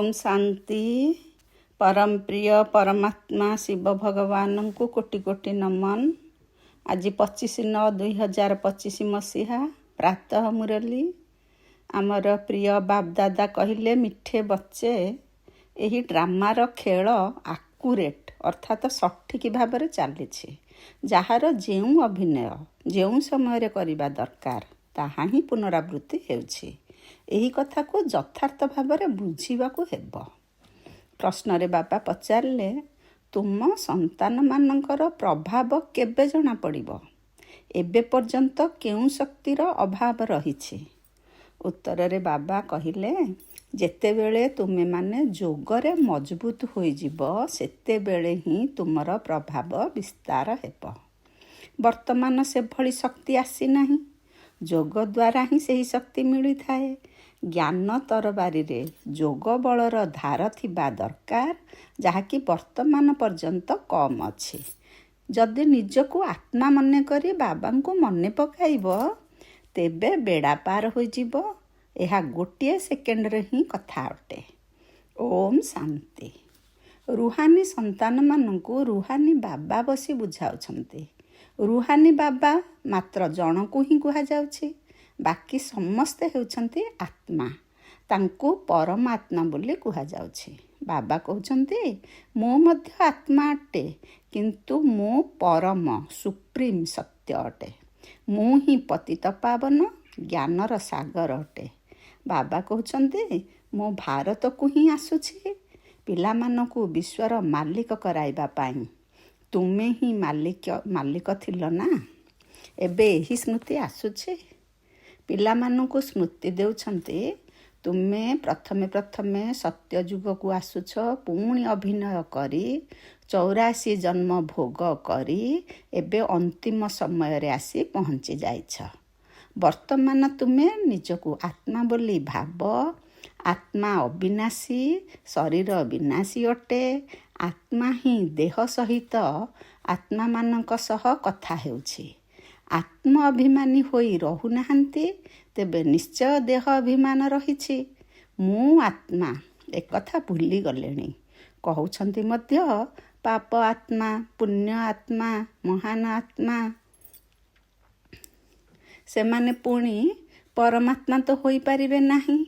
ଓମ୍ ଶାନ୍ତି। ପରମ ପ୍ରିୟ ପରମାତ୍ମା ଶିବ ଭଗବାନଙ୍କୁ କୋଟି କୋଟି ନମନ। ଆଜି 25/9/2025 ମସିହା ପ୍ରାତଃ ମୁରଲୀ। ଆମର ପ୍ରିୟ ବାପଦାଦା କହିଲେ, ମିଠେ ବଚ୍ଚେ, ଏହି ଡ୍ରାମାର ଖେଳ ଆକୁରେଟ୍ ଅର୍ଥାତ ସଠିକ୍ ଭାବରେ ଚାଲିଛି। ଯାହାର ଯେଉଁ ଅଭିନୟ ଯେଉଁ ସମୟରେ କରିବା ଦରକାର, ତାହା ହିଁ ପୁନରାବୃତ୍ତି ହେଉଛି। ଏହି କଥାକୁ ଯଥାର୍ଥ ଭାବରେ ବୁଝିବାକୁ ହେବ। ପ୍ରଶ୍ନରେ ବାପା ପଚାରିଲେ, ତୁମ ସନ୍ତାନମାନଙ୍କର ପ୍ରଭାବ କେବେ ଜଣାପଡ଼ିବ? ଏବେ ପର୍ଯ୍ୟନ୍ତ କେଉଁ ଶକ୍ତିର ଅଭାବ ରହିଛି? ଉତ୍ତରରେ ବାବା କହିଲେ, ଯେତେବେଳେ ତୁମେମାନେ ଯୋଗରେ ମଜବୁତ ହୋଇଯିବ, ସେତେବେଳେ ହିଁ ତୁମର ପ୍ରଭାବ ବିସ୍ତାର ହେବ। ବର୍ତ୍ତମାନ ସେଭଳି ଶକ୍ତି ଆସିନାହିଁ। ଯୋଗ ଦ୍ୱାରା ହିଁ ସେହି ଶକ୍ତି ମିଳିଥାଏ। ଜ୍ଞାନ ତରବାରୀରେ ଯୋଗ ବଳର ଧାର ଥିବା ଦରକାର, ଯାହାକି ବର୍ତ୍ତମାନ ପର୍ଯ୍ୟନ୍ତ କମ୍ ଅଛି। ଯଦି ନିଜକୁ ଆତ୍ମା ମନେକରି ବାବାଙ୍କୁ ମନେ ପକାଇବ, ତେବେ ବେଡ଼ା ପାର ହୋଇଯିବ। ଏହା ଗୋଟିଏ ସେକେଣ୍ଡରେ ହିଁ କଥା ଅଟେ। ଓମ୍ ଶାନ୍ତି। ରୁହାନି ସନ୍ତାନମାନଙ୍କୁ ରୁହାନି ବାବା ବସି ବୁଝାଉଛନ୍ତି। ରୁହାନି ବାବା ମାତ୍ର ଜଣକୁ ହିଁ କୁହାଯାଉଛି। ବାକି ସମସ୍ତେ ହେଉଛନ୍ତି ଆତ୍ମା। ତାଙ୍କୁ ପରମାତ୍ମା ବୋଲି କୁହାଯାଉଛି। ବାବା କହୁଛନ୍ତି, ମୁଁ ମଧ୍ୟ ଆତ୍ମା ଅଟେ, କିନ୍ତୁ ମୁଁ ପରମ ସୁପ୍ରିମ ସତ୍ୟ ଅଟେ। ମୁଁ ହିଁ ପତିତ ପାବନ ଜ୍ଞାନର ସାଗର ଅଟେ। ବାବା କହୁଛନ୍ତି, ମୁଁ ଭାରତକୁ ହିଁ ଆସୁଛି ପିଲାମାନଙ୍କୁ ବିଶ୍ୱର ମାଲିକ କରାଇବା ପାଇଁ। ତୁମେ ହିଁ ମାଲିକ ଥିଲ ନା, ଏବେ ଏହି ସ୍ମୃତି ଆସୁଛି। ପିଲାମାନଙ୍କୁ ସ୍ମୃତି ଦେଉଛନ୍ତି, ତୁମେ ପ୍ରଥମେ ପ୍ରଥମେ ସତ୍ୟଯୁଗକୁ ଆସୁଛ, ପୁଣି ଅଭିନୟ କରି 84 ଜନ୍ମ ଭୋଗ କରି ଏବେ ଅନ୍ତିମ ସମୟରେ ଆସି ପହଞ୍ଚି ଯାଇଛ। ବର୍ତ୍ତମାନ ତୁମେ ନିଜକୁ ଆତ୍ମା ବୋଲି ଭାବ। ଆତ୍ମା ଅବିନାଶୀ, ଶରୀର ବିନାଶୀ ଅଟେ। ଆତ୍ମା ହିଁ ଦେହ ସହିତ ଆତ୍ମାମାନଙ୍କ ସହ କଥା ହେଉଛି। ଆତ୍ମ ଅଭିମାନୀ ହୋଇ ରହୁନାହାନ୍ତି, ତେବେ ନିଶ୍ଚୟ ଦେହ ଅଭିମାନ ରହିଛି। ମୁଁ ଆତ୍ମା ଏକଥା ଭୁଲିଗଲେଣି। କହୁଛନ୍ତି ମଧ୍ୟ ପାପ ଆତ୍ମା, ପୁଣ୍ୟ ଆତ୍ମା, ମହାନ ଆତ୍ମା। ସେମାନେ ପୁଣି ପରମାତ୍ମା ତ ହୋଇପାରିବେ ନାହିଁ।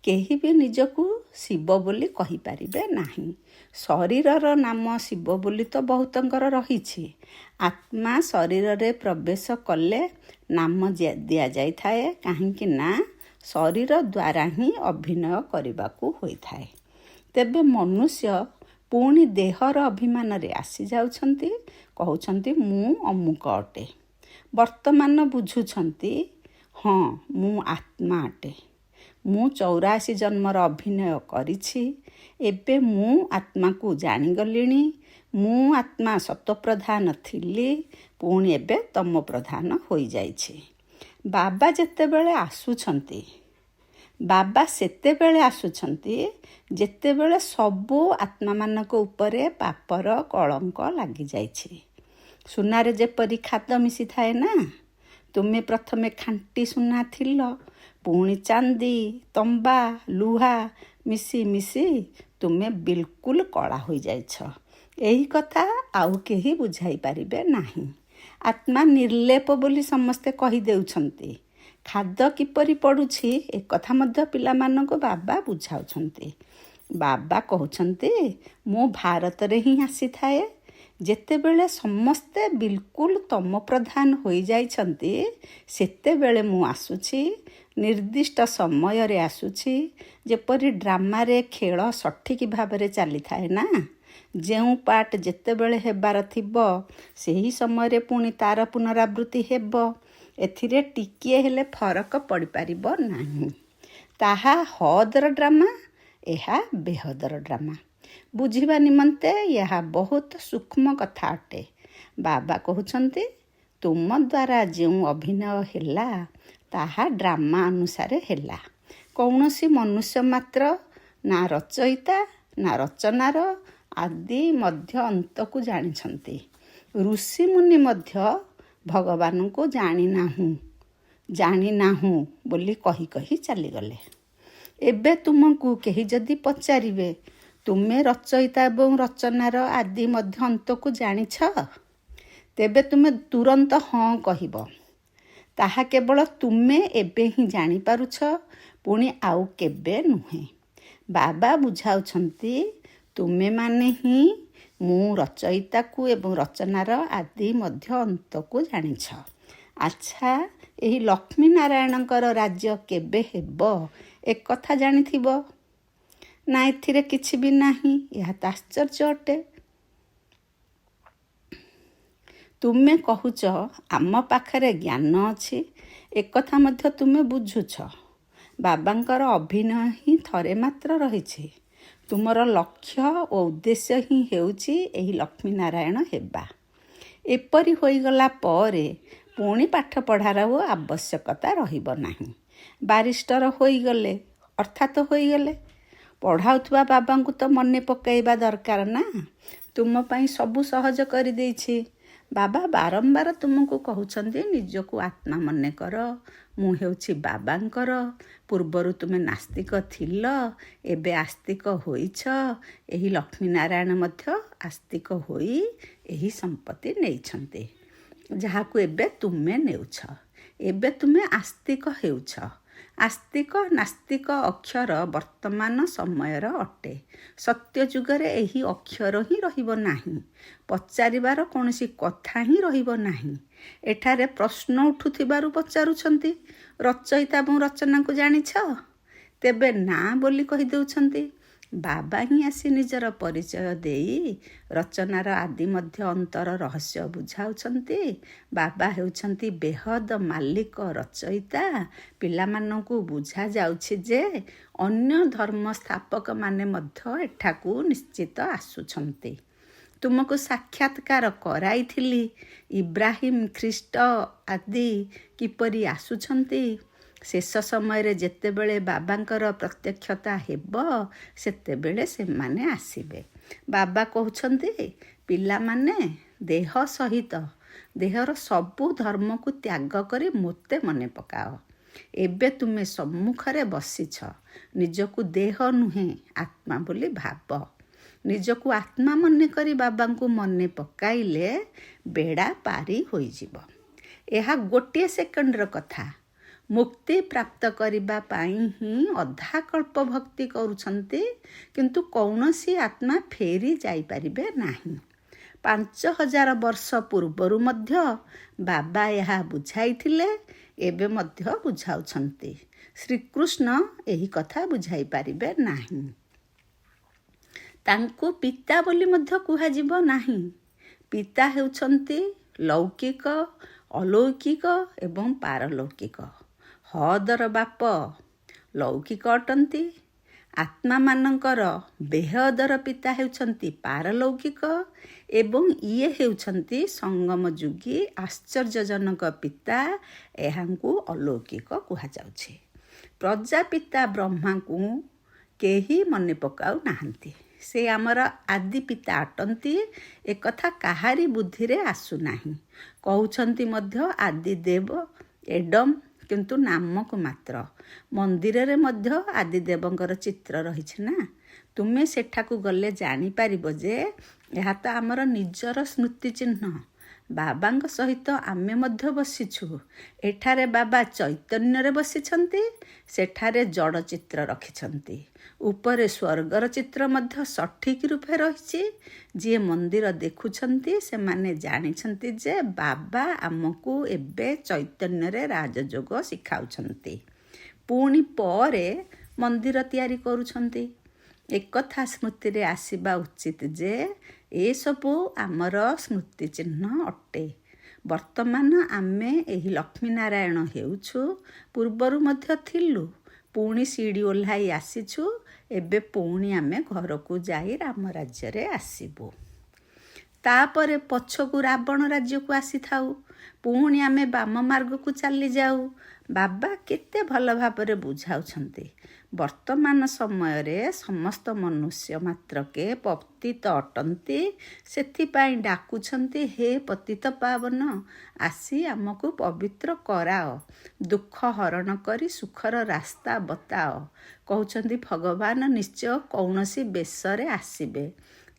କେହି ବି ନିଜକୁ ଶିବ ବୋଲି କହିପାରିବେ ନାହିଁ। ଶରୀରର ନାମ ଶିବ ବୋଲି ତ ବହୁତଙ୍କର ରହିଛି। ଆତ୍ମା ଶରୀରରେ ପ୍ରବେଶ କଲେ ନାମ ଦିଆଯାଇଥାଏ, କାହିଁକି ନା ଶରୀର ଦ୍ୱାରା ହିଁ ଅଭିନୟ କରିବାକୁ ହୋଇଥାଏ। ତେବେ ମନୁଷ୍ୟ ପୁଣି ଦେହର ଅଭିମାନରେ ଆସିଯାଉଛନ୍ତି, କହୁଛନ୍ତି ମୁଁ ଅମୁକ ଅଟେ। ବର୍ତ୍ତମାନ ବୁଝୁଛନ୍ତି, ହଁ, ମୁଁ ଆତ୍ମା ଅଟେ। ମୁଁ 84 ଜନ୍ମର ଅଭିନୟ କରିଛି। ଏବେ ମୁଁ ଆତ୍ମାକୁ ଜାଣିଗଲିଣି। ମୁଁ ଆତ୍ମା ସତ୍ୱପ୍ରଧାନ ଥିଲି, ପୁଣି ଏବେ ତମୋପ୍ରଧାନ ହୋଇଯାଇଛି। ବାବା ଯେତେବେଳେ ଆସୁଛନ୍ତି, ବାବା ସେତେବେଳେ ଆସୁଛନ୍ତି ଯେତେବେଳେ ସବୁ ଆତ୍ମାମାନଙ୍କ ଉପରେ ପାପର କଳଙ୍କ ଲାଗିଯାଇଛି। ସୁନାରେ ଯେପରି ଖାଦ ମିଶିଥାଏ ନା, ତୁମେ ପ୍ରଥମେ ଖାଣ୍ଟି ସୁନା ଥିଲ, ପୁଣି ଚାନ୍ଦି, ତମ୍ବା, ଲୁହା ମିଶି ମିଶି ତୁମେ ବିଲକୁଲ କଳା ହୋଇଯାଇଛ। ଏହି କଥା ଆଉ କେହି ବୁଝାଇ ପାରିବେ ନାହିଁ। ଆତ୍ମା ନିର୍ଲେପ ବୋଲି ସମସ୍ତେ କହିଦେଉଛନ୍ତି। ଖାଦ କିପରି ପଡ଼ୁଛି, ଏକଥା ମଧ୍ୟ ପିଲାମାନଙ୍କୁ ବାବା ବୁଝାଉଛନ୍ତି। ବାବା କହୁଛନ୍ତି, ମୁଁ ଭାରତରେ ହିଁ ଆସିଥାଏ ଯେତେବେଳେ ସମସ୍ତେ ବିଲକୁଲ ତମୋପ୍ରଧାନ ହୋଇଯାଇଛନ୍ତି, ସେତେବେଳେ ମୁଁ ଆସୁଛି, ନିର୍ଦ୍ଦିଷ୍ଟ ସମୟରେ ଆସୁଛି। ଯେପରି ଡ୍ରାମାରେ ଖେଳ ସଠିକ୍ ଭାବରେ ଚାଲିଥାଏ ନା, ଯେଉଁ ପାର୍ଟ ଯେତେବେଳେ ହେବାର ଥିବ, ସେହି ସମୟରେ ପୁଣି ତାର ପୁନରାବୃତ୍ତି ହେବ। ଏଥିରେ ଟିକିଏ ହେଲେ ଫରକ ପଡ଼ିପାରିବ ନାହିଁ। ତାହା ହଦର ଡ୍ରାମା, ଏହା ବେହଦର ଡ୍ରାମା। ବୁଝିବା ନିମନ୍ତେ ଏହା ବହୁତ ସୂକ୍ଷ୍ମ କଥା ଅଟେ। ବାବା କହୁଛନ୍ତି, ତୁମ ଦ୍ୱାରା ଯେଉଁ ଅଭିନୟ ହେଲା, ତାହା ଡ୍ରାମା ଅନୁସାରେ ହେଲା। କୌଣସି ମନୁଷ୍ୟ ମାତ୍ର ନା ରଚୟିତା ନା ରଚନାର ଆଦି ମଧ୍ୟ ଅନ୍ତକୁ ଜାଣିଛନ୍ତି। ଋଷିମୁନି ମଧ୍ୟ ଭଗବାନଙ୍କୁ ଜାଣିନାହୁଁ ଜାଣିନାହୁଁ ବୋଲି କହି କହି ଚାଲିଗଲେ। ଏବେ ତୁମକୁ କେହି ଯଦି ପଚାରିବେ, ତୁମେ ରଚୟିତା ଏବଂ ରଚନାର ଆଦି ମଧ୍ୟ ଅନ୍ତକୁ ଜାଣିଛ, ତେବେ ତୁମେ ତୁରନ୍ତ ହଁ କହିବ। ତାହା କେବଳ ତୁମେ ଏବେ ହିଁ ଜାଣିପାରୁଛ, ପୁଣି ଆଉ କେବେ ନୁହେଁ। ବାବା ବୁଝାଉଛନ୍ତି, ତୁମେମାନେ ହିଁ ମୁଁ ରଚୟିତାକୁ ଏବଂ ରଚନାର ଆଦି ମଧ୍ୟ ଅନ୍ତକୁ ଜାଣିଛ। ଆଚ୍ଛା, ଏହି ଲକ୍ଷ୍ମୀ ନାରାୟଣଙ୍କର ରାଜ୍ୟ କେବେ ହେବ, ଏକଥା ଜାଣିଥିବ ନା? ଏଥିରେ କିଛି ବି ନାହିଁ। ଏହା ତ ଆଶ୍ଚର୍ଯ୍ୟ ଅଟେ। ତୁମେ କହୁଛ ଆମ ପାଖରେ ଜ୍ଞାନ ଅଛି, ଏକଥା ମଧ୍ୟ ତୁମେ ବୁଝୁଛ। ବାବାଙ୍କର ଅଭିନୟ ହିଁ ଥରେ ମାତ୍ର ରହିଛି। ତୁମର ଲକ୍ଷ୍ୟ ଓ ଉଦ୍ଦେଶ୍ୟ ହିଁ ହେଉଛି ଏହି ଲକ୍ଷ୍ମୀ ନାରାୟଣ ହେବା। ଏପରି ହୋଇଗଲା ପରେ ପୁଣି ପାଠ ପଢ଼ାର ଆବଶ୍ୟକତା ରହିବ ନାହିଁ। ବାରିଷ୍ଟର ହୋଇଗଲେ ଅର୍ଥାତ ହୋଇଗଲେ। ପଢ଼ାଉଥିବା ବାବାଙ୍କୁ ତ ମନେ ପକାଇବା ଦରକାର ନା। ତୁମ ପାଇଁ ସବୁ ସହଜ କରିଦେଇଛି। ବାବା ବାରମ୍ବାର ତୁମକୁ କହୁଛନ୍ତି, ନିଜକୁ ଆତ୍ମା ମନେ କର, ମୁଁ ହେଉଛି ବାବାଙ୍କର। ପୂର୍ବରୁ ତୁମେ ନାସ୍ତିକ ଥିଲ, ଏବେ ଆସ୍ତିକ ହୋଇଛ। ଏହି ଲକ୍ଷ୍ମୀ ନାରାୟଣ ମଧ୍ୟ ଆସ୍ତିକ ହୋଇ ଏହି ସମ୍ପତ୍ତି ନେଇଛନ୍ତି, ଯାହାକୁ ଏବେ ତୁମେ ନେଉଛ। ଏବେ ତୁମେ ଆସ୍ତିକ ହେଉଛ। ଆସ୍ତିକ ନାସ୍ତିକ ଅକ୍ଷର ବର୍ତ୍ତମାନ ସମୟର ଅଟେ। ସତ୍ୟ ଯୁଗରେ ଏହି ଅକ୍ଷର ହିଁ ରହିବ ନାହିଁ। ପଚାରିବାର କୌଣସି କଥା ହିଁ ରହିବ ନାହିଁ। ଏଠାରେ ପ୍ରଶ୍ନ ଉଠୁଥିବାରୁ ପଚାରୁଛନ୍ତି, ରଚୟିତା ଏବଂ ରଚନାକୁ ଜାଣିଛ? ତେବେ ନା ବୋଲି କହିଦେଉଛନ୍ତି। ବାବା ହିଁ ଆସି ନିଜର ପରିଚୟ ଦେଇ ରଚନାର ଆଦି ମଧ୍ୟ ଅନ୍ତର ରହସ୍ୟ ବୁଝାଉଛନ୍ତି। ବାବା ହେଉଛନ୍ତି ବେହଦ ମାଲିକ, ରଚୟିତା। ପିଲାମାନଙ୍କୁ ବୁଝାଯାଉଛି ଯେ ଅନ୍ୟ ଧର୍ମ ସ୍ଥାପକମାନେ ମଧ୍ୟ ଏଠାକୁ ନିଶ୍ଚିତ ଆସୁଛନ୍ତି। ତୁମକୁ ସାକ୍ଷାତକାର କରାଇଥିଲି, ଇବ୍ରାହିମ, ଖ୍ରୀଷ୍ଟ ଆଦି କିପରି ଆସୁଛନ୍ତି। ଶେଷ ସମୟରେ ଯେତେବେଳେ ବାବାଙ୍କର ପ୍ରତ୍ୟକ୍ଷତା ହେବ, ସେତେବେଳେ ସେମାନେ ଆସିବେ। ବାବା କହୁଛନ୍ତି, ପିଲାମାନେ, ଦେହ ସହିତ ଦେହର ସବୁ ଧର୍ମକୁ ତ୍ୟାଗ କରି ମୋତେ ମନେ ପକାଅ। ଏବେ ତୁମେ ସମ୍ମୁଖରେ ବସିଛ, ନିଜକୁ ଦେହ ନୁହେଁ ଆତ୍ମା ବୋଲି ଭାବ। ନିଜକୁ ଆତ୍ମା ମନେ କରି ବାବାଙ୍କୁ ମନେ ପକାଇଲେ ବେଡ଼ା ପାରି ହୋଇଯିବ। ଏହା ଗୋଟିଏ ସେକେଣ୍ଡର କଥା। ମୁକ୍ତି ପ୍ରାପ୍ତ କରିବା ପାଇଁ ହିଁ ଅଧାକଳ୍ପ ଭକ୍ତି କରୁଛନ୍ତି, କିନ୍ତୁ କୌଣସି ଆତ୍ମା ଫେରି ଯାଇପାରିବେ ନାହିଁ। 5000 ବର୍ଷ ପୂର୍ବରୁ ମଧ୍ୟ ବାବା ଏହା ବୁଝାଇଥିଲେ, ଏବେ ମଧ୍ୟ ବୁଝାଉଛନ୍ତି। ଶ୍ରୀକୃଷ୍ଣ ଏହି କଥା ବୁଝାଇ ପାରିବେ ନାହିଁ। ତାଙ୍କୁ ପିତା ବୋଲି ମଧ୍ୟ କୁହାଯିବ ନାହିଁ। ପିତା ହେଉଛନ୍ତି ଲୌକିକ, ଅଲୌକିକ ଏବଂ ପାରଲୌକିକ। ହଦର ବାପ ଲୌକିକ ଅଟନ୍ତି। ଆତ୍ମାମାନଙ୍କର ବେହଦର ପିତା ହେଉଛନ୍ତି ପାରଲୌକିକ ଏବଂ ଇଏ ହେଉଛନ୍ତି ସଙ୍ଗମ ଯୁଗୀ ଆଶ୍ଚର୍ଯ୍ୟଜନକ ପିତା। ଏହାଙ୍କୁ ଅଲୌକିକ କୁହାଯାଉଛି। ପ୍ରଜାପିତା ବ୍ରହ୍ମାଙ୍କୁ କେହି ମନେ ପକାଉ ନାହାନ୍ତି। ସେ ଆମର ଆଦି ପିତା ଅଟନ୍ତି, ଏକଥା କାହାରି ବୁଦ୍ଧିରେ ଆସୁନାହିଁ। କହୁଛନ୍ତି ମଧ୍ୟ ଆଦିଦେବ ଏଡମ୍, କିନ୍ତୁ ନାମକୁ ମାତ୍ର। ମନ୍ଦିରରେ ମଧ୍ୟ ଆଦିଦେବଙ୍କର ଚିତ୍ର ରହିଛି ନା। ତୁମେ ସେଠାକୁ ଗଲେ ଜାଣିପାରିବ ଯେ ଏହା ତ ଆମର ନିଜର ସ୍ମୃତି ଚିହ୍ନ। ବାବାଙ୍କ ସହିତ ଆମେ ମଧ୍ୟ ବସିଛୁ। ଏଠାରେ ବାବା ଚୈତନ୍ୟରେ ବସିଛନ୍ତି, ସେଠାରେ ଜଡ଼ ଚିତ୍ର ରଖିଛନ୍ତି। ଉପରେ ସ୍ୱର୍ଗର ଚିତ୍ର ମଧ୍ୟ ସଠିକ୍ ରୂପେ ରହିଛି। ଯିଏ ମନ୍ଦିର ଦେଖୁଛନ୍ତି ସେମାନେ ଜାଣିଛନ୍ତି ଯେ ବାବା ଆମକୁ ଏବେ ଚୈତନ୍ୟରେ ରାଜଯୋଗ ଶିଖାଉଛନ୍ତି, ପୁଣି ପରେ ମନ୍ଦିର ତିଆରି କରୁଛନ୍ତି। ଏକଥା ସ୍ମୃତିରେ ଆସିବା ଉଚିତ ଯେ ଏସବୁ ଆମର ସ୍ମୃତି ଚିହ୍ନ ଅଟେ। ବର୍ତ୍ତମାନ ଆମେ ଏହି ଲକ୍ଷ୍ମୀ ନାରାୟଣ ହେଉଛୁ, ପୂର୍ବରୁ ମଧ୍ୟ ଥିଲୁ, ପୁଣି ସିଡ଼ି ଓହ୍ଲାଇ ଆସିଛୁ, ଏବେ ପୁଣି ଆମେ ଘରକୁ ଯାଇ ରାମ ରାଜ୍ୟରେ ଆସିବୁ। ତାପରେ ପଛକୁ ରାବଣ ରାଜ୍ୟକୁ ଆସିଥାଉ, ପୁଣି ଆମେ ବାମ ମାର୍ଗକୁ ଚାଲିଯାଉ। ବାବା କେତେ ଭଲ ଭାବରେ ବୁଝାଉଛନ୍ତି। ବର୍ତ୍ତମାନ ସମୟରେ ସମସ୍ତ ମନୁଷ୍ୟ ମାତ୍ରକେ ପତିତ ଅଟନ୍ତି, ସେଥିପାଇଁ ଡାକୁଛନ୍ତି, ହେ ପତିତ ପାବନ, ଆସି ଆମକୁ ପବିତ୍ର କରାଅ, ଦୁଃଖ ହରଣ କରି ସୁଖର ରାସ୍ତା ବତାଅ। କହୁଛନ୍ତି ଭଗବାନ ନିଶ୍ଚୟ କୌଣସି ବେଶରେ ଆସିବେ।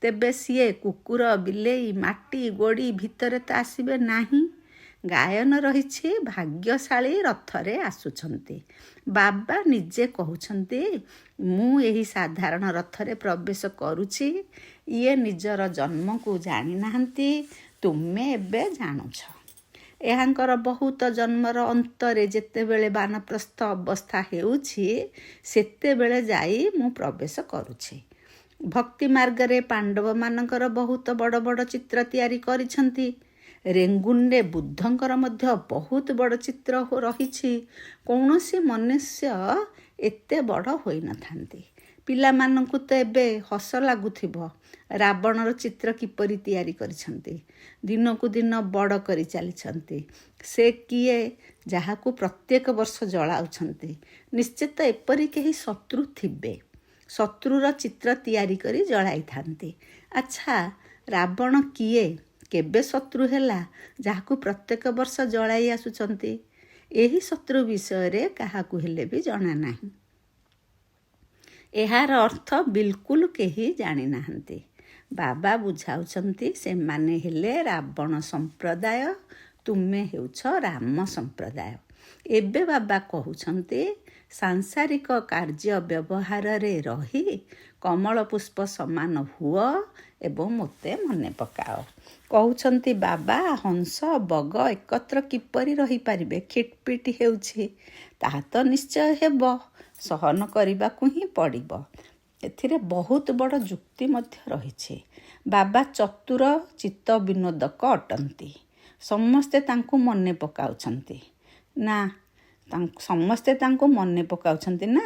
ତେବେ ସିଏ କୁକୁର, ବିଲେଇ, ମାଟି ଗୋଡ଼ି ଭିତରେ ତ ଆସିବେ ନାହିଁ। ଗାୟନ ରହିଛି, ଭାଗ୍ୟଶାଳୀ ରଥରେ ଆସୁଛନ୍ତି। ବାବା ନିଜେ କହୁଛନ୍ତି, ମୁଁ ଏହି ସାଧାରଣ ରଥରେ ପ୍ରବେଶ କରୁଛି। ଇଏ ନିଜର ଜନ୍ମକୁ ଜାଣିନାହାନ୍ତି, ତୁମେ ଏବେ ଜାଣୁଛ। ଏହାଙ୍କର ବହୁତ ଜନ୍ମର ଅନ୍ତରେ ଯେତେବେଳେ ବାନପ୍ରସ୍ଥ ଅବସ୍ଥା ହେଉଛି, ସେତେବେଳେ ଯାଇ ମୁଁ ପ୍ରବେଶ କରୁଛି। ଭକ୍ତି ମାର୍ଗରେ ପାଣ୍ଡବମାନଙ୍କର ବହୁତ ବଡ଼ ବଡ଼ ଚିତ୍ର ତିଆରି କରିଛନ୍ତି। ରେଙ୍ଗୁନରେ ବୁଦ୍ଧଙ୍କର ମଧ୍ୟ ବହୁତ ବଡ଼ ଚିତ୍ର ରହିଛି। କୌଣସି ମନୁଷ୍ୟ ଏତେ ବଡ଼ ହୋଇନଥାନ୍ତି। ପିଲାମାନଙ୍କୁ ତ ଏବେ ହସ ଲାଗୁଥିବ, ରାବଣର ଚିତ୍ର କିପରି ତିଆରି କରିଛନ୍ତି, ଦିନକୁ ଦିନ ବଡ଼ କରି ଚାଲିଛନ୍ତି। ସେ କିଏ ଯାହାକୁ ପ୍ରତ୍ୟେକ ବର୍ଷ ଜଳାଉଛନ୍ତି? ନିଶ୍ଚିତ ଏପରି କେହି ଶତ୍ରୁ ଥିବେ, ଶତ୍ରୁର ଚିତ୍ର ତିଆରି କରି ଜଳାଇଥାନ୍ତି। ଆଚ୍ଛା, ରାବଣ କିଏ, କେବେ ଶତ୍ରୁ ହେଲା, ଯାହାକୁ ପ୍ରତ୍ୟେକ ବର୍ଷ ଜଳାଇ ଆସୁଛନ୍ତି? ଏହି ଶତ୍ରୁ ବିଷୟରେ କାହାକୁ ହେଲେ ବି ଜଣା ନାହିଁ। ଏହାର ଅର୍ଥ ବିଲକୁଲ କେହି ଜାଣିନାହାନ୍ତି। ବାବା ବୁଝାଉଛନ୍ତି, ସେମାନେ ହେଲେ ରାବଣ ସମ୍ପ୍ରଦାୟ, ତୁମେ ହେଉଛ ରାମ ସମ୍ପ୍ରଦାୟ। ଏବେ ବାବା କହୁଛନ୍ତି, ସାଂସାରିକ କାର୍ଯ୍ୟ ବ୍ୟବହାରରେ ରହି କମଳ ପୁଷ୍ପ ସମାନ ହୁଅ ଏବଂ ମୋତେ ମନେ ପକାଅ। କହୁଛନ୍ତି ବାବା, ହଂସ ବଗ ଏକତ୍ର କିପରି ରହିପାରିବେ? ଖିଟପିଟ ହେଉଛି, ତାହା ତ ନିଶ୍ଚୟ ହେବ, ସହନ କରିବାକୁ ହିଁ ପଡ଼ିବ। ଏଥିରେ ବହୁତ ବଡ଼ ଯୁକ୍ତି ମଧ୍ୟ ରହିଛି। ବାବା ଚତୁର ଚିତ୍ତ ବିନୋଦକ ଅଟନ୍ତି। ସମସ୍ତେ ତାଙ୍କୁ ମନେ ପକାଉଛନ୍ତି ନା, ସମସ୍ତେ ତାଙ୍କୁ ମନେ ପକାଉଛନ୍ତି ନା।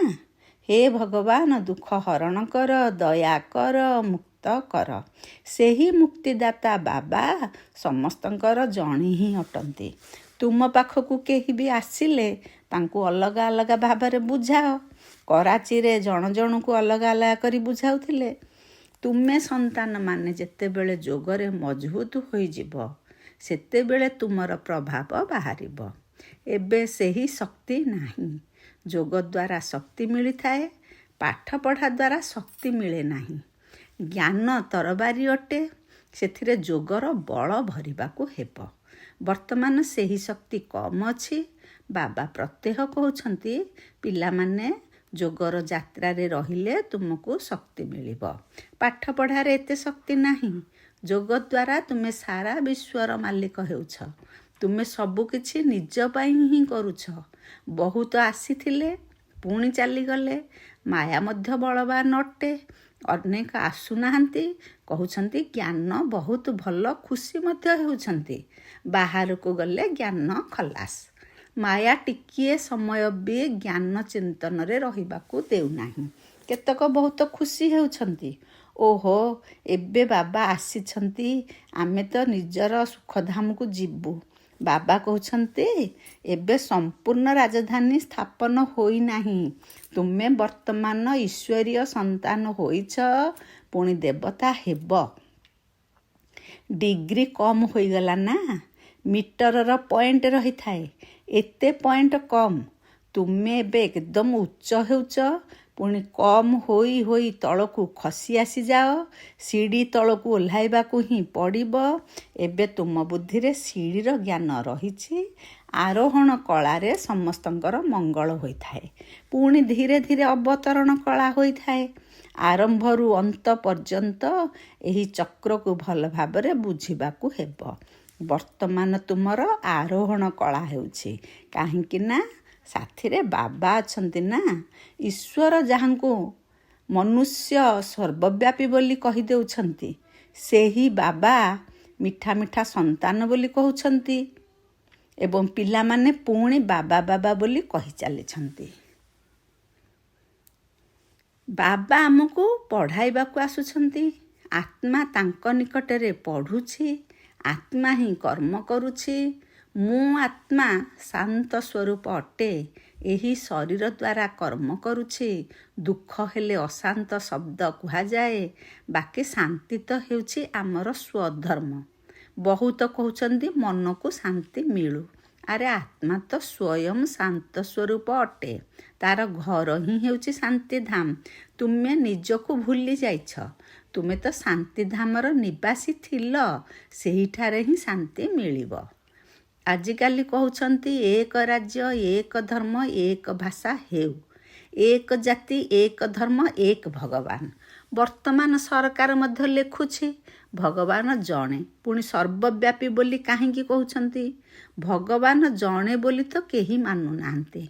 ହେ ଭଗବାନ, ଦୁଃଖ ହରଣ କର, ଦୟା କର, ମୁକ୍ତ କର। ସେହି ମୁକ୍ତିଦାତା ବାବା ସମସ୍ତଙ୍କର ଜଣେ ହିଁ ଅଟନ୍ତି। ତୁମ ପାଖକୁ କେହି ବି ଆସିଲେ ତାଙ୍କୁ ଅଲଗା ଅଲଗା ଭାବରେ ବୁଝାଅ। କରାଚିରେ ଜଣ ଜଣକୁ ଅଲଗା ଅଲଗା କରି ବୁଝାଉଥିଲେ। ତୁମେ ସନ୍ତାନମାନେ ଯେତେବେଳେ ଯୋଗରେ ମଜବୁତ ହୋଇଯିବ, ସେତେବେଳେ ତୁମର ପ୍ରଭାବ ବାହାରିବ। ଏବେ ସେହି ଶକ୍ତି ନାହିଁ। ଯୋଗ ଦ୍ୱାରା ଶକ୍ତି ମିଳିଥାଏ, ପାଠ ପଢ଼ା ଦ୍ୱାରା ଶକ୍ତି ମିଳେ ନାହିଁ। ଜ୍ଞାନ ତରବାରୀ ଅଟେ, ସେଥିରେ ଯୋଗର ବଳ ଭରିବାକୁ ହେବ। ବର୍ତ୍ତମାନ ସେହି ଶକ୍ତି କମ୍ ଅଛି। ବାବା ପ୍ରତ୍ୟହ କହୁଛନ୍ତି, ପିଲାମାନେ ଯୋଗର ଯାତ୍ରାରେ ରହିଲେ ତୁମକୁ ଶକ୍ତି ମିଳିବ। ପାଠ ପଢ଼ାରେ ଏତେ ଶକ୍ତି ନାହିଁ। ଯୋଗ ଦ୍ୱାରା ତୁମେ ସାରା ବିଶ୍ୱର ମାଲିକ ହେଉଛ। ତୁମେ ସବୁକିଛି ନିଜ ପାଇଁ ହିଁ କରୁଛ। ବହୁତ ଆସିଥିଲେ, ପୁଣି ଚାଲିଗଲେ। ମାୟା ମଧ୍ୟ ବଳବାନ ଅଟେ। ଅନେକ ଆସୁନାହାନ୍ତି, କହୁଛନ୍ତି ଜ୍ଞାନ ବହୁତ ଭଲ, ଖୁସି ମଧ୍ୟ ହେଉଛନ୍ତି। ବାହାରକୁ ଗଲେ ଜ୍ଞାନ ଖଲାସ। ମାୟା ଟିକିଏ ସମୟ ବି ଜ୍ଞାନ ଚିନ୍ତନରେ ରହିବାକୁ ଦେଉନାହିଁ। କେତେକ ବହୁତ ଖୁସି ହେଉଛନ୍ତି, ଓହୋ ଏବେ ବାବା ଆସିଛନ୍ତି, ଆମେ ତ ନିଜର ସୁଖଧାମକୁ ଯିବୁ। ବାବା କହୁଛନ୍ତି, ଏବେ ସମ୍ପୂର୍ଣ୍ଣ ରାଜଧାନୀ ସ୍ଥାପନ ହୋଇନାହିଁ। ତୁମେ ବର୍ତ୍ତମାନ ଈଶ୍ୱରୀୟ ସନ୍ତାନ ହୋଇଛ, ପୁଣି ଦେବତା ହେବ। ଡିଗ୍ରୀ କମ୍ ହୋଇଗଲା ନା, ମିଟରର ପଏଣ୍ଟ ରହିଥାଏ, ଏତେ ପଏଣ୍ଟ କମ୍। ତୁମେ ଏବେ ଏକଦମ ଉଚ୍ଚ ହେଉଛ, ପୁଣି କମ୍ ହୋଇ ହୋଇ ତଳକୁ ଖସି ଆସିଯାଅ। ସିଡ଼ି ତଳକୁ ଓହ୍ଲାଇବାକୁ ହିଁ ପଡ଼ିବ। ଏବେ ତୁମ ବୁଦ୍ଧିରେ ସିଡ଼ିର ଜ୍ଞାନ ରହିଛି। ଆରୋହଣ କଳାରେ ସମସ୍ତଙ୍କର ମଙ୍ଗଳ ହୋଇଥାଏ, ପୁଣି ଧୀରେ ଧୀରେ ଅବତରଣ କଳା ହୋଇଥାଏ। ଆରମ୍ଭରୁ ଅନ୍ତ ପର୍ଯ୍ୟନ୍ତ ଏହି ଚକ୍ରକୁ ଭଲ ଭାବରେ ବୁଝିବାକୁ ହେବ। ବର୍ତ୍ତମାନ ତୁମର ଆରୋହଣ କଳା ହେଉଛି, କାହିଁକି ନା ସାଥିରେ ବାବା ଅଛନ୍ତି ନା। ଈଶ୍ୱର ଯାହାଙ୍କୁ ମନୁଷ୍ୟ ସର୍ବବ୍ୟାପୀ ବୋଲି କହିଦେଉଛନ୍ତି, ସେହି ବାବା ମିଠା ମିଠା ସନ୍ତାନ ବୋଲି କହୁଛନ୍ତି ଏବଂ ପିଲାମାନେ ପୁଣି ବାବା ବାବା ବୋଲି କହି ଚାଲିଛନ୍ତି। ବାବା ଆମକୁ ପଢ଼ାଇବାକୁ ଆସୁଛନ୍ତି। ଆତ୍ମା ତାଙ୍କ ନିକଟରେ ପଢ଼ୁଛି, ଆତ୍ମା ହିଁ କର୍ମ କରୁଛି। ମୁଁ ଆତ୍ମା ଶାନ୍ତ ସ୍ୱରୂପ ଅଟେ, ଏହି ଶରୀର ଦ୍ୱାରା କର୍ମ କରୁଛି। ଦୁଃଖ ହେଲେ ଅଶାନ୍ତ ଶବ୍ଦ କୁହାଯାଏ, ବାକି ଶାନ୍ତି ତ ହେଉଛି ଆମର ସ୍ୱଧର୍ମ। ବହୁତ କହୁଛନ୍ତି ମନକୁ ଶାନ୍ତି ମିଳୁ। ଆରେ ଆତ୍ମା ତ ସ୍ୱୟଂ ଶାନ୍ତ ସ୍ୱରୂପ ଅଟେ, ତାର ଘର ହିଁ ହେଉଛି ଶାନ୍ତିଧାମ। ତୁମେ ନିଜକୁ ଭୁଲି ଯାଇଛ। ତୁମେ ତ ଶାନ୍ତିଧାମର ନିବାସୀ ଥିଲ, ସେହିଠାରେ ହିଁ ଶାନ୍ତି ମିଳିବ। ଆଜିକାଲି କହୁଛନ୍ତି ଏକ ରାଜ୍ୟ, ଏକ ଧର୍ମ, ଏକ ଭାଷା ହେଉ, ଏକ ଜାତି, ଏକ ଧର୍ମ, ଏକ ଭଗବାନ। ବର୍ତ୍ତମାନ ସରକାର ମଧ୍ୟ ଲେଖୁଛି ଭଗବାନ ଜଣେ, ପୁଣି ସର୍ବବ୍ୟାପୀ ବୋଲି କାହିଁକି କହୁଛନ୍ତି? ଭଗବାନ ଜଣେ ବୋଲି ତ କେହି ମାନୁନାହାନ୍ତି।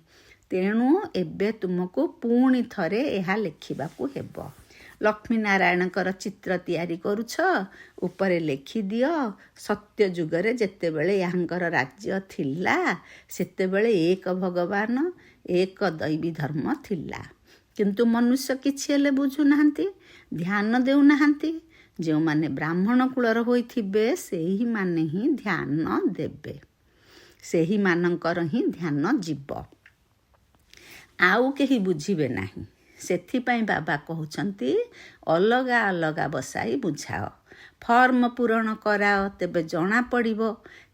ତେଣୁ ଏବେ ତୁମକୁ ପୁଣି ଥରେ ଏହା ଲେଖିବାକୁ ହେବ। ଲକ୍ଷ୍ମୀ ନାରାୟଣଙ୍କର ଚିତ୍ର ତିଆରି କରୁଛ, ଉପରେ ଲେଖିଦିଅ ସତ୍ୟ ଯୁଗରେ ଯେତେବେଳେ ଏହାଙ୍କର ରାଜ୍ୟ ଥିଲା, ସେତେବେଳେ ଏକ ଭଗବାନ, ଏକ ଦୈବୀ ଧର୍ମ ଥିଲା। କିନ୍ତୁ ମନୁଷ୍ୟ କିଛି ହେଲେ ବୁଝୁନାହାନ୍ତି, ଧ୍ୟାନ ଦେଉନାହାନ୍ତି। ଯେଉଁମାନେ ବ୍ରାହ୍ମଣ କୂଳର ହୋଇଥିବେ ସେହିମାନେ ହିଁ ଧ୍ୟାନ ଦେବେ, ସେହିମାନଙ୍କର ହିଁ ଧ୍ୟାନ ଯିବ, ଆଉ କେହି ବୁଝିବେ ନାହିଁ। ସେଥିପାଇଁ ବାବା କହୁଛନ୍ତି ଅଲଗା ଅଲଗା ବସାଇ ବୁଝାଅ, ଫର୍ମ ପୂରଣ କରାଅ, ତେବେ ଜଣାପଡ଼ିବ।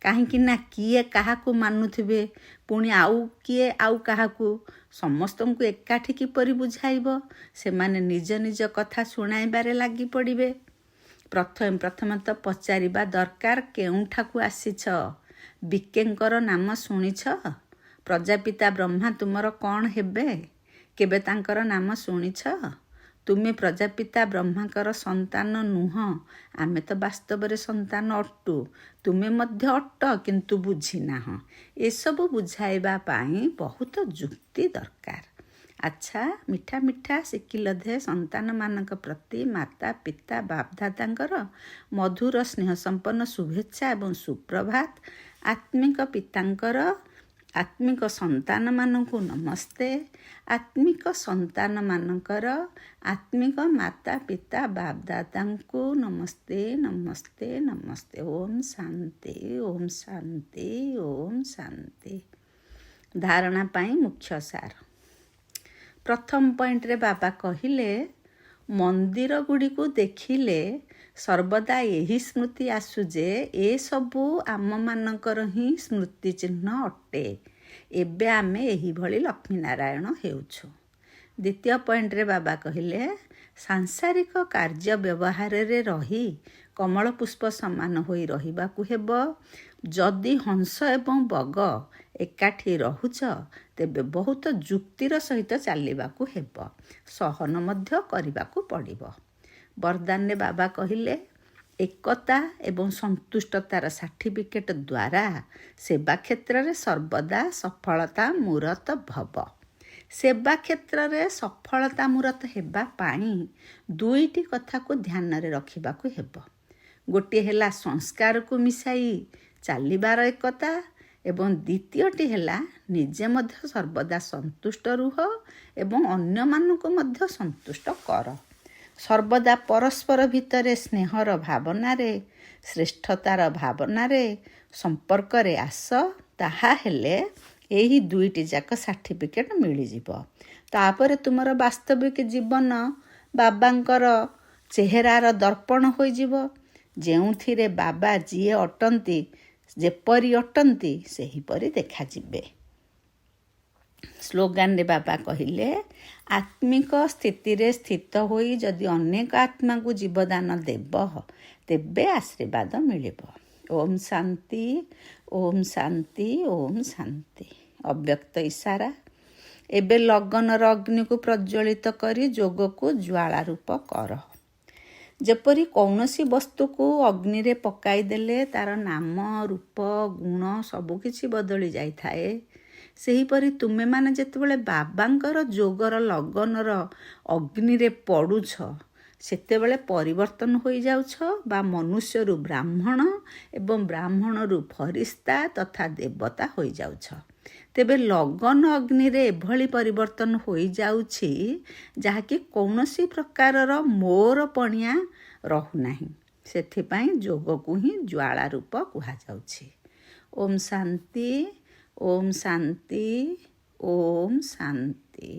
କାହିଁକି ନା କିଏ କାହାକୁ ମାନୁଥିବେ, ପୁଣି ଆଉ କିଏ ଆଉ କାହାକୁ, ସମସ୍ତଙ୍କୁ ଏକାଠି କିପରି ବୁଝାଇବ? ସେମାନେ ନିଜ ନିଜ କଥା ଶୁଣାଇବାରେ ଲାଗି ପଡ଼ିବେ। ପ୍ରଥମେ ପ୍ରଥମେ ତ ପଚାରିବା ଦରକାର, କେଉଁଠାକୁ ଆସିଛ? ବିକେଙ୍କର ନାମ ଶୁଣିଛ? ପ୍ରଜାପିତା ବ୍ରହ୍ମା ତୁମର କ'ଣ ହେବେ? କେବେ ତାଙ୍କର ନାମ ଶୁଣିଛ? ତୁମେ ପ୍ରଜାପିତା ବ୍ରହ୍ମାଙ୍କର ସନ୍ତାନ ନୁହଁ। ଆମେ ତ ବାସ୍ତବରେ ସନ୍ତାନ ଅଟୁ, ତୁମେ ମଧ୍ୟ ଅଟ, କିନ୍ତୁ ବୁଝିନାହଁ। ଏସବୁ ବୁଝାଇବା ପାଇଁ ବହୁତ ଯୁକ୍ତି ଦରକାର। ଆଚ୍ଛା, ମିଠା ମିଠା ସିକିଲଧେ ସନ୍ତାନମାନଙ୍କ ପ୍ରତି ମାତା ପିତା ବାପଦାଦାଙ୍କର ମଧୁର ସ୍ନେହ ସମ୍ପନ୍ନ ଶୁଭେଚ୍ଛା ଏବଂ ସୁପ୍ରଭାତ। ଆତ୍ମିକ ପିତାଙ୍କର ଆତ୍ମିକ ସନ୍ତାନମାନଙ୍କୁ ନମସ୍ତେ। ଆତ୍ମିକ ସନ୍ତାନମାନଙ୍କର ଆତ୍ମିକ ମାତା ପିତା ବାପଦାଦାଙ୍କୁ ନମସ୍ତେ, ନମସ୍ତେ, ନମସ୍ତେ। ଓମ୍ ଶାନ୍ତି, ଓମ୍ ଶାନ୍ତି, ଓମ୍ ଶାନ୍ତି। ଧାରଣା ପାଇଁ ମୁଖ୍ୟ ସାର। ପ୍ରଥମ ପଏଣ୍ଟରେ ବାବା କହିଲେ, ମନ୍ଦିର ଗୁଡ଼ିକୁ ଦେଖିଲେ ସର୍ବଦା ଏହି ସ୍ମୃତି ଆସୁ ଯେ ଏସବୁ ଆମମାନଙ୍କର ହିଁ ସ୍ମୃତି ଚିହ୍ନ ଅଟେ। ଏବେ ଆମେ ଏହିଭଳି ଲକ୍ଷ୍ମୀନାରାୟଣ ହେଉଛୁ। ଦ୍ୱିତୀୟ ପଏଣ୍ଟରେ ବାବା କହିଲେ, ସାଂସାରିକ କାର୍ଯ୍ୟ ବ୍ୟବହାରରେ ରହି କମଳ ପୁଷ୍ପ ସମାନ ହୋଇ ରହିବାକୁ ହେବ। ଯଦି ହଂସ ଏବଂ ବଗ ଏକାଠି ରହୁଛ, ତେବେ ବହୁତ ଯୁକ୍ତିର ସହିତ ଚାଲିବାକୁ ହେବ, ସହନ ମଧ୍ୟ କରିବାକୁ ପଡ଼ିବ। ବରଦାନରେ ବାବା କହିଲେ, ଏକତା ଏବଂ ସନ୍ତୁଷ୍ଟତାର ସାର୍ଟିଫିକେଟ ଦ୍ୱାରା ସେବା କ୍ଷେତ୍ରରେ ସର୍ବଦା ସଫଳତା ମୂରତ ଭବ। ସେବା କ୍ଷେତ୍ରରେ ସଫଳତା ମୂରତ ହେବା ପାଇଁ ଦୁଇଟି କଥାକୁ ଧ୍ୟାନରେ ରଖିବାକୁ ହେବ। ଗୋଟିଏ ହେଲା ସଂସ୍କାରକୁ ମିଶାଇ ଚାଲିବାର ଏକତା, ଏବଂ ଦ୍ୱିତୀୟଟି ହେଲା ନିଜେ ମଧ୍ୟ ସର୍ବଦା ସନ୍ତୁଷ୍ଟ ରୁହ ଏବଂ ଅନ୍ୟମାନଙ୍କୁ ମଧ୍ୟ ସନ୍ତୁଷ୍ଟ କର। ସର୍ବଦା ପରସ୍ପର ଭିତରେ ସ୍ନେହର ଭାବନାରେ, ଶ୍ରେଷ୍ଠତାର ଭାବନାରେ ସମ୍ପର୍କରେ ଆସ, ତାହା ହେଲେ ଏହି ଦୁଇଟି ଯାକ ସାର୍ଟିଫିକେଟ ମିଳିଯିବ। ତାପରେ ତୁମର ବାସ୍ତବିକ ଜୀବନ ବାବାଙ୍କର ଚେହେରାର ଦର୍ପଣ ହୋଇଯିବ, ଯେଉଁଥିରେ ବାବା ଯିଏ ଅଟନ୍ତି, ଯେପରି ଅଟନ୍ତି, ସେହିପରି ଦେଖାଯିବେ। ସ୍ଲୋଗାନରେ ବାବା କହିଲେ, ଆତ୍ମିକ ସ୍ଥିତିରେ ସ୍ଥିତ ହୋଇ ଯଦି ଅନେକ ଆତ୍ମାକୁ ଜୀବଦାନ ଦେବ, ତେବେ ଆଶୀର୍ବାଦ ମିଳିବ। ଓମ୍ ଶାନ୍ତି, ଓମ୍ ଶାନ୍ତି, ଓମ୍ ଶାନ୍ତି। ଅବ୍ୟକ୍ତ ଇସାରା। ଏବେ ଲଗନର ଅଗ୍ନିକୁ ପ୍ରଜ୍ୱଳିତ କରି ଯୋଗକୁ ଜ୍ୱାଳା ରୂପ କର। ଯେପରି କୌଣସି ବସ୍ତୁକୁ ଅଗ୍ନିରେ ପକାଇଦେଲେ ତାର ନାମ, ରୂପ, ଗୁଣ ସବୁକିଛି ବଦଳି ଯାଇଥାଏ, ସେହିପରି ତୁମେମାନେ ଯେତେବେଳେ ବାବାଙ୍କର ଯୋଗର ଲଗନର ଅଗ୍ନିରେ ପଡ଼ୁଛ, ସେତେବେଳେ ପରିବର୍ତ୍ତନ ହୋଇଯାଉଛ ବା ମନୁଷ୍ୟରୁ ବ୍ରାହ୍ମଣ ଏବଂ ବ୍ରାହ୍ମଣରୁ ଫରିସ୍ତା ତଥା ଦେବତା ହୋଇଯାଉଛ। ତେବେ ଲଗନ ଅଗ୍ନିରେ ଏଭଳି ପରିବର୍ତ୍ତନ ହୋଇଯାଉଛି ଯାହାକି କୌଣସି ପ୍ରକାରର ମୋର ପଣିଆ ରହୁନାହିଁ। ସେଥିପାଇଁ ଯୋଗକୁ ହିଁ ଜ୍ୱାଳା ରୂପ କୁହାଯାଉଛି। ଓମ୍ ଶାନ୍ତି, ଓମ୍ ଶାନ୍ତି, ଓମ୍ ଶାନ୍ତି।